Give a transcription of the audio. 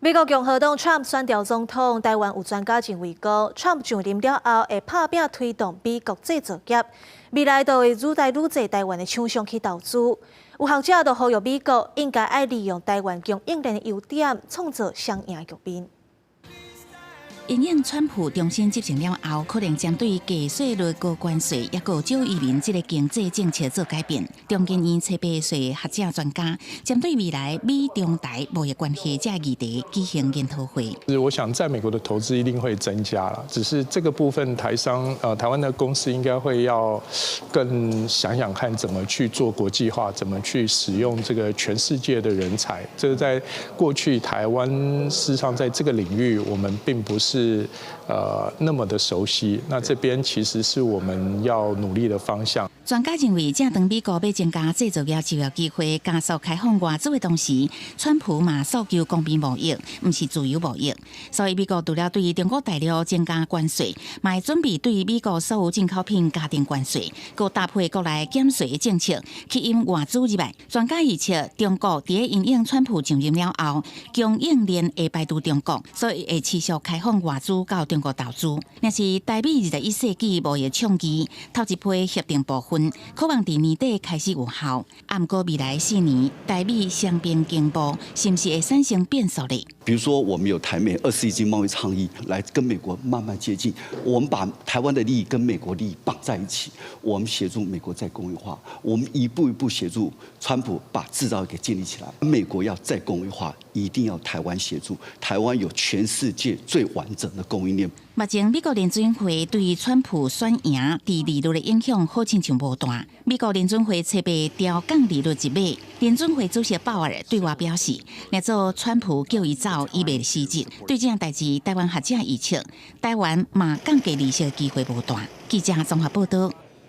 美國共和黨川普選著總統，台灣有專家認為講，川普上任了後會拍拚推動美國製造業，未來就會愈來愈濟台灣的廠商去投資。有學者就呼籲美國應該愛利用台灣供應鏈的優點，創造雙贏局面。因應川普重新執政了後，可能針對低稅率、高關稅，抑閣少移民這个經濟政策做改變。中研院冊八歲學者專家針對未來美中台貿易關係這議題舉行研討會。我想在美國的投資一定會增加啦，只是這個部分台商台灣的公司應該會要更想想看，怎麼去做國際化，怎麼去使用這個全世界的人才。這個在過去台灣事實上在這個領域，我們並不是那麼的熟悉，那這邊其實是我們要努力的方向。專家認為，正當美國欲增加製造業就業機會、加速開放外資的同時，川普嘛訴求公平貿易，毋是自由貿易。所以美國除了對中國大陸增加關稅，嘛會準備對美國所有進口品加徵關稅，閣搭配國內減稅的政策，吸引外資入來。專家預測，中國佇咧因應川普上任了後，供應鏈會排除中國，所以會持續開放外資到中國投資。若是台美21世紀貿易倡議頭一批協定部分，可望佇年底開始有效。毋過未來4年，台美雙邊經貿是毋是會產生變數呢？比如說，我們有台美21世紀貿易倡議，來跟美國慢慢接近。我們把台灣的利益跟美國利益綁在一起，我們協助美國再工業化，我們一步一步協助川普把製造業給建立起來。美國要再工業化，一定要台灣協助。台灣有全世界最完整的供應鏈。目前美國聯準會對川普選贏佇利率的影響好親像無大。美國聯準會冊八調降利率一碼，聯準會主席鮑爾對外表示，若做川普叫伊走，伊袂辭職。對這項代誌，台灣學者預測，台灣嘛降低利息的機會無大。記者綜合報道。